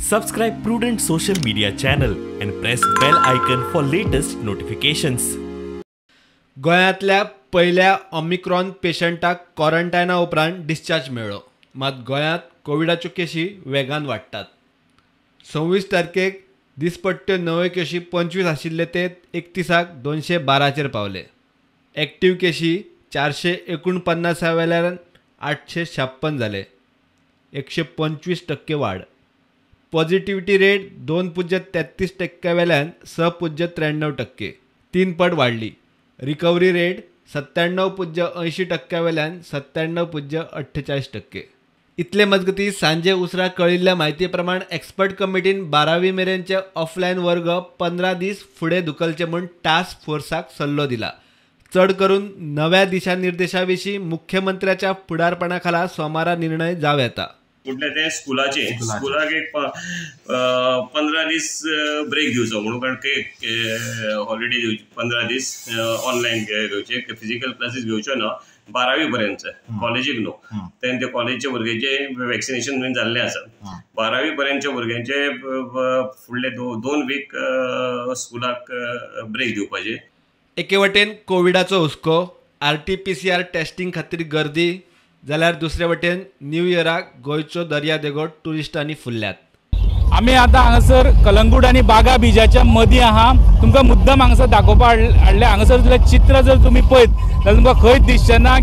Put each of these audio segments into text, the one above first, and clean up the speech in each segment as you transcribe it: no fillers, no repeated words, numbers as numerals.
Subscribe Prudent social media channel and press bell icon for latest notifications. गोंयांतल्या पयल्या Omicron पेशंटाक क्वॉरंटायना उपरांत discharge मेळ्ळो. मात गोंयांत कोविडाच्यो केशी वेगान वाडटात. 26 तारखेक दिसपट्ट्यो नव्यो केशी 25 आशिल्ले ते 31 212चेर पावले. एक्टीव केशी 449 वेल्यान 856 जाले, 125% वाड. पॉझिटिव्हिटी रेट 2.33% वेल्यान 6.93%, 3 पट वाडली. रिकव्हरी रेट 97.80% वेल्यान 97.48%. इतले मजगती सांजे उसरा कळिल्ल्या म्हायती प्रमाण एक्सपर्ट कमिटीन 12वी मेरेनचे ऑफलायन वर्ग 15 दीस फुडें धुकलचे म्हूण टास्क फोर्साक सल्लो दिला. चड करून नव्या दिशानिर्देशा विशीं मुख्यमंत्र्याच्या फुडारपणा खाला सोमारा निर्णय जावं येता. म्हटल्यार ते स्कुलाचे स्कुलाक एक 15 दीस ब्रेक दिवचो म्हणून, कारण हॉलिडे दिवची, 15 दीस ऑनलायन घेवचे, फिजिकल क्लासीस घेवच्यो ना 12वी पर्यंत, कॉलेजीक न्हू. ते कॉलेजीच्या भुरग्यांचे वॅक्सिनेशन बीन जाल्लें आसा. 12वी पर्यंतच्या भुरग्यांचे फुडले 2 वीक स्कुलाक ब्रेक दिवपाचे. एके वटेन कोविडाचो हुस्को, RT-PCR testing खातीर गर्दी, जाल्यार दुसरे वटेन न्यू इयराक गोंयचो दर्यादेगो ट्युरिस्टांनी फुल्ल्यात. आमी आतां हांगासर कलंगूट आनी बागा बिजाच्या मदीं आहा. तुमकां मुद्दम हांगासर दाखोवपा हाडलें. हांगासर चित्र जर तुमी पळयत जाल्यार तुमकां खंयच दिसचें ना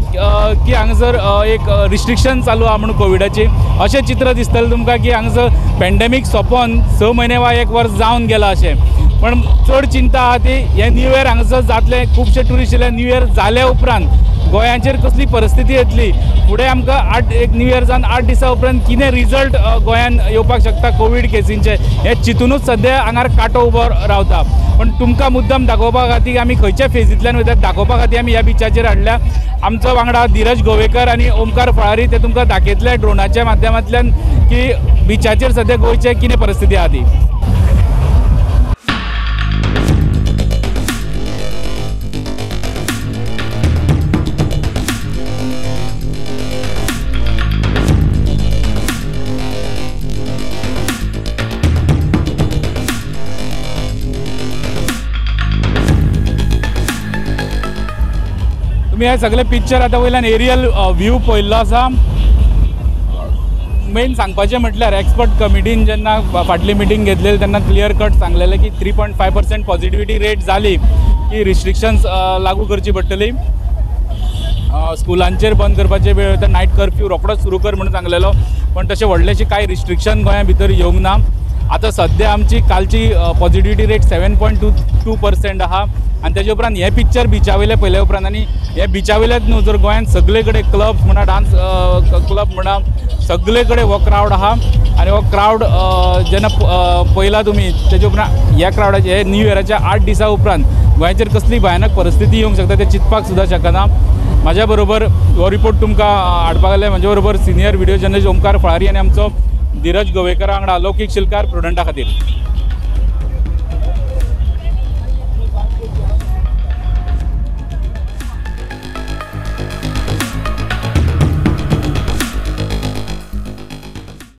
की हांगासर एक रिस्ट्रिक्शन चालू आहा म्हणून कोविडाची. अशें चित्र दिसतलें तुमकां की हांगासर पॅन्डेमीक सोंपोन 6 म्हयने वा 1 वर्स जावन गेलां अशें. पण चड चिंता आहा ती हें न्यू इयर हांगासर जातलें, खुबशे ट्युरिस्ट येयले. न्यू इयर जाल्या उपरांत गोंयाचेर कसली परिस्थिती येतली, फुडें आमकां एक न्यू इयर जावन 8 दिसां उपरांत कितें रिजल्ट गोंयान येवपाक शकता कोवीड केसींचे, हें चिंतूनच सद्या आंगार कांटो उबो रावता. पण तुमकां मुद्दम दाखोवपा खातीर आमी खंयच्या फेजींतल्यान वयतात दाखोवपा खातीर आमी ह्या बिचाचेर हाडल्या. आमचो वांगडा धीरज गोवेकर आनी ओमकार फळारी ते तुमकां दाखयतले ड्रोनाच्या माध्यमांतल्यान की बिचाचेर सद्या गोंयचे कितें परिस्थिती आहा ती. तुमी हे सगळे पिक्चर आतां वयल्यान एरियल व्यू पळयल्लो आसा. मेन सांगपाचें म्हटल्यार एक्सपर्ट कमिटीन जेन्ना फाटली मिटींग घेतलेली तेन्ना क्लियर कट सांगलेलें की 3.5% पॉझिटिविटी रेट जाली की रिस्ट्रिक्शन्स लागू करची पडटली. स्कुलांचेर बंद करपाचे वेळ तर नायट कर्फ्यू रोखडोच सुरू कर म्हणून सांगलेलो, पण तशें व्हडलेशें कांय रिस्ट्रिक्शन गोंया भितर येवंक ना. आतां सद्या आमची कालची पॉझिटिविटी रेट 7.22% आहा. आनी तेजे उपरांत हें पिक्चर बिचा वयलें पळयल्या उपरांत, आनी हे बिचा वयल्यात न्हू जर गोंयांत सगळे कडेन क्लब्स म्हणा, डान्स क्लब म्हणा, सगळे कडेन हो क्रावड आहा. आनी हो क्रावड जेन्ना पळयला तुमी तेजे उपरांत ह्या क्रावडाचे हे न्यू इयराच्या 8 दिसां उपरांत गोंयाचेर कसली भयानक परिस्थिती येवंक शकता तें चिंतपाक सुद्दां शकना. म्हाज्या बरोबर हो रिपोर्ट तुमकां हाडपाक आयले म्हजे बरोबर senior video journalist Omkar Falari आनी आमचो धीरज गोवेकर वांगडा लौकीक शिलकार, प्रुडंटा खातीर.